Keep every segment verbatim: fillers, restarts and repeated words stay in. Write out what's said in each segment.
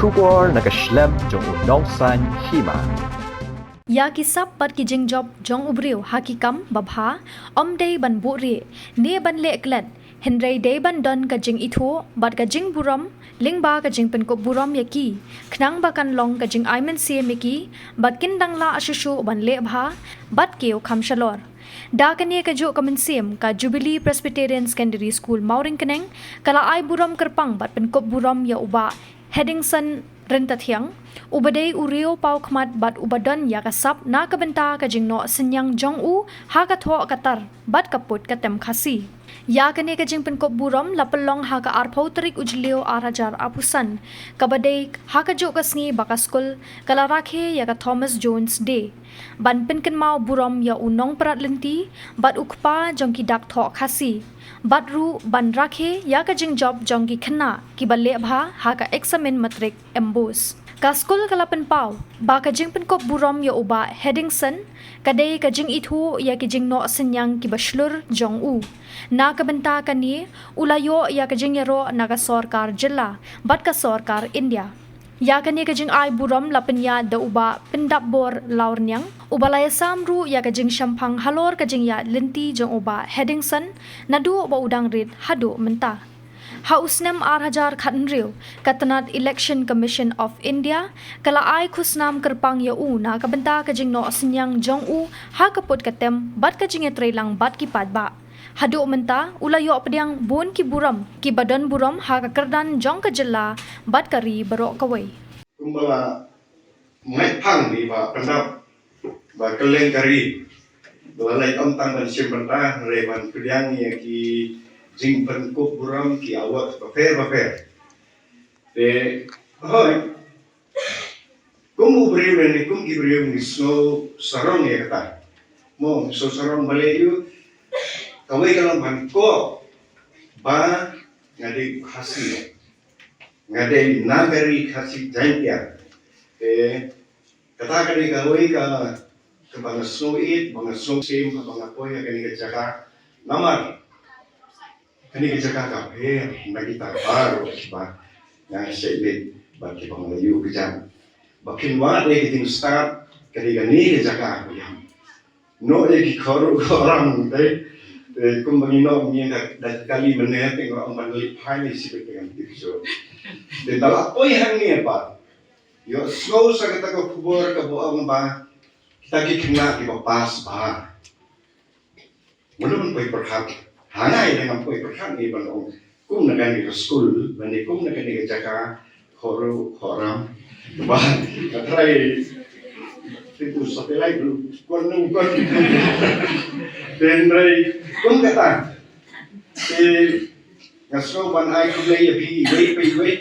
Khubor na ka shlem jong u Nongsaiñ Hima. Ïa ki sap bad ki jingjop jong u briew ha ki kam babha, ym dei ban buhrieh ne ban leh klet, hynrei dei ban don ka jingithuh bad ka jingburom lyngba ka jingpynkup burom ïa ki, khnang ba kan long ka jingai mynsiem ïa ki ba kin dang lah shuh shuh ban leh bha bad kiew kham shalor. Da kane kajuh ka mynsiem, ka Jubilee Presbyterian Secondary School Mawryngkneng ka la ai burom kyrpang bad pynkup burom ïa u Bah Headingson Ryntathiang, uba dei u riew paw khmat bad uba don ïa ka sap na ka bynta ka jingnoh synñiang jong u ha ka thoh ka tar bad ka put ka tem Khasi. Ïa kane ka jingpynkup burom la pynlong ha ka arphew tarik u Jylliew ar hajar arphew san, kaba dei ha kajuh ka sngi ba ka skul ka la rakhe ïa ka Thomas Jones Day, ban pynkynmaw burom ïa u nongprat lynti bad u kpa jong ki dak thoh Khasi, bad ruh ban rakhe ïa ka jingjop jong ki khynnah kiba leh bha ha ka eksamin matrik MBOSE. Ka skul ka la pynpaw ba ka jingpynkup burom ïa u Bah Headingson ka dei ka jingithuh ïa ki jingnoh synñiang kiba shlur jong u. Na ka bynta kane, u la ïoh ïa ka jingïaroh na ka sorkar jylla bad ka sorkar India. Ïa kane ka jingai burom la pynïaid da u Bah Pyndapbor Lawrniang, uba la ïasam ruh ïa ka jingshemphang halor ka jingïaid lynti jong u Bah Headingson, naduh ba u dang rit haduh mynta. Ha u snem ar hajar khathynriew, ka tnad Election Commission of India ka la ai khusnam kyrpang ïa u na ka bynta ka jingnoh synñiang jong u ha ka put ka tem bad ka jingïatreilang bad ki paidbah. Haduh mynta, u la ïoh pdiang bun ki burom kiba don burom ha ka kyrdan jong ka jylla bad ka ri baroh kawei. Kumba la ngeit phang ni ba pyndap ba kylleng ka ri, ba la leit ym tang ban shim bynta, hynrei ban pdiang ïa ki jingpynkup burom, ki award bapher bapher. Te hooid, kum u briew ne kum ki briew ngi sngew sarong ïa kata. Mo, ngi sngew sarong balei ïa u? Kawei ka long ban koh ba nga dei Khasi, nga dei na ka ri Khasi Jaiñtia. Te kata ka dei kawei ka, kaba nga sngew ïeit, ba nga sngew shame haba nga poi ha kane ka jaka. Namar kane ka jaka ka pher na kita baroh kiba nga shait leit bad kiba nga la ïoh kjat. Ba phin wad ïa ka jingstad, ka dei kane ka jaka ka ïam. Noh ïa ki khoro khorang te, te kumba ngi noh ngi da, da kali mynne te nga ong ban leit phai ne shi bit ngan tip shuh. Te da la poi hangne pat, ïohsngew sa kata ka khubor kaba ong ba kita ki khynnah kiba pass bha. Mano ban poi pyrkhat? Hangne ïa nga poi pyrkhat ngi ban ong, kum na kane ka skul, ban ong kum na kane ka jaka, khoro khoram. Ba nga trai tipu satelit dulu, kon nung kon. Hynrei kum kata, te nga sngew ban ai khublei ïa phi iwei pa iwei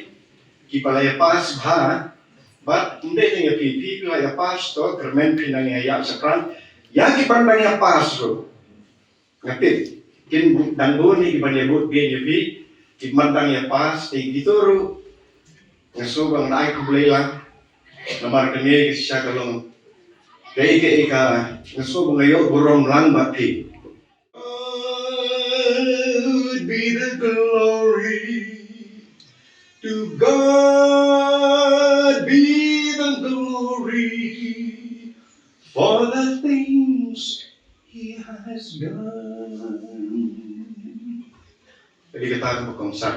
kiba la ïa pass bha. Bad ym dei tang ïa phi, phi la ïa pass to, kyrmen phi nang ïa ïa shaphrang ïa kiban dang ïa pass ruh. Nga tip kin dang bun hi kiban ïa bud biang ïa phi, kiban dang ïa pass, te kito ruh nga sngew ba ngan ai khublei lang. Namar kane ka shisha ka long kaei kaei ka nga sngew ba nga ïoh burom lang bad phi. God be the glory. To God be the glory for the things He has done. Ka dei kata kaba kongsan.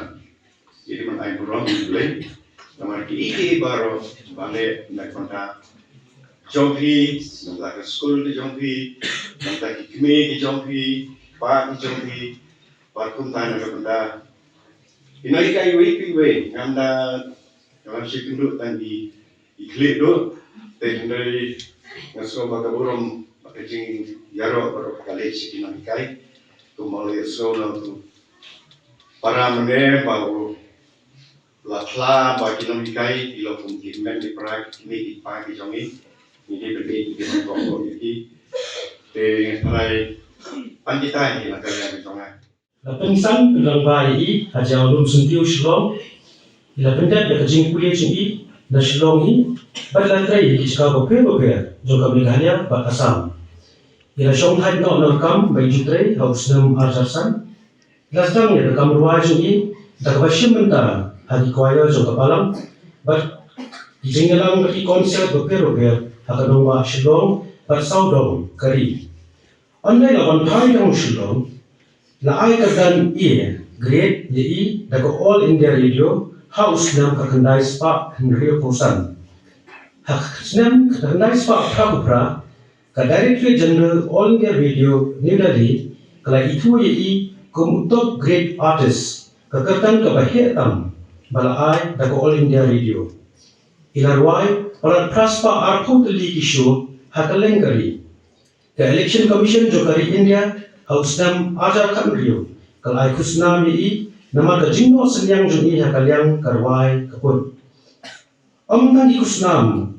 Ïa dei ban ai burom ïa U Blei namar kiei kiei baroh ba leh na ka bynta jong phi, na ka bynta ka skul ka jong phi, na ka bynta ki kmie ki jong phi, pa ki jong phi, bad kumta na ka bynta ki nonghikai iwei pa iwei. Ngam da, ngam da shim kynduh tang ki, ki khlieh duh. Te hynrei nga sngew ba ka burom bad ka jingïaroh baroh ka leit sha ki nonghikai. Kumba la ïohsngew na utu u para mynne ba u la phla ba ki nonghikai ki long kum ki hynmen ki para, ki kmie ki kpa ki jong ngi. Ngi dei ban ïeit, ngi dei ban kohnguh ïa ki. Te nga tharai pan kita hi la ka liang ka jong nga. La pynsan pynrangbah ïa i ha Jowai Lum Syntiew Shillong. I la pyndep ïa ka jingpule jong i na Shillong hi bad i la trei ïa ki jaka bapher bapher jong ka Meghalaya bad Assam. I la shong thait noh na ka kam ba i ju trei ha u snem ar hajar san. I la sdang ïa ka kam rwai jong i da kaba shim bynta ha ki choir jong ka balang bad ki jingïalang bad ki concert bapher bapher ha ka nongbah Shillong bad sawdong ka ri. Ynda la wan phai tang Shillong, la ai kyrdan A grade ïa i da ka All India Radio ha u snem khatkhyndai spah hynriewphew san. Ha ka snem khatkhyndai spah phraphew phra, ka Directorate General All India Radio, New Delhi, ka la ithuh ïa i kum u top grade artist, ka kyrdan kaba heh tam ba la ai da ka All India Radio. I la rwai palat phra spah arphew tylli ki show ha kylleng ka ri. Ka Election Commission jong ka ri India ha u snem arhajar khathynriew ka la ai khusnam ïa i namar ka jingnoh synñiang jong i ha ka liang ka rwai ka pud. Ym tang ki khusnam,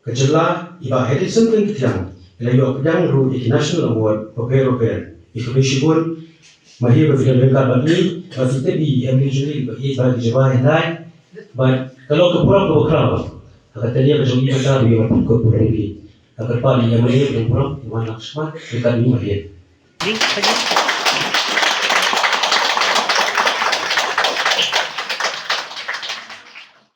ka jylla, i Bah Henderson Pynkthiang, i la ïoh pdiang ruh ïa ki National Award bapher bapher. Ïa kaba shibun, mahir ba phi dang ryngkat bad ngi, ba phi tip ïa i M L A jong ngi, ba i ba ki jaba hyndai, bad ka long ka program kaba khraw. Ha ka tynrai ka jong i kata ba ïoh ka program ïa ka, ka kyrpad ïa i M L A ba dang program, i Wan Lakshman, ryngkat ngi mahir.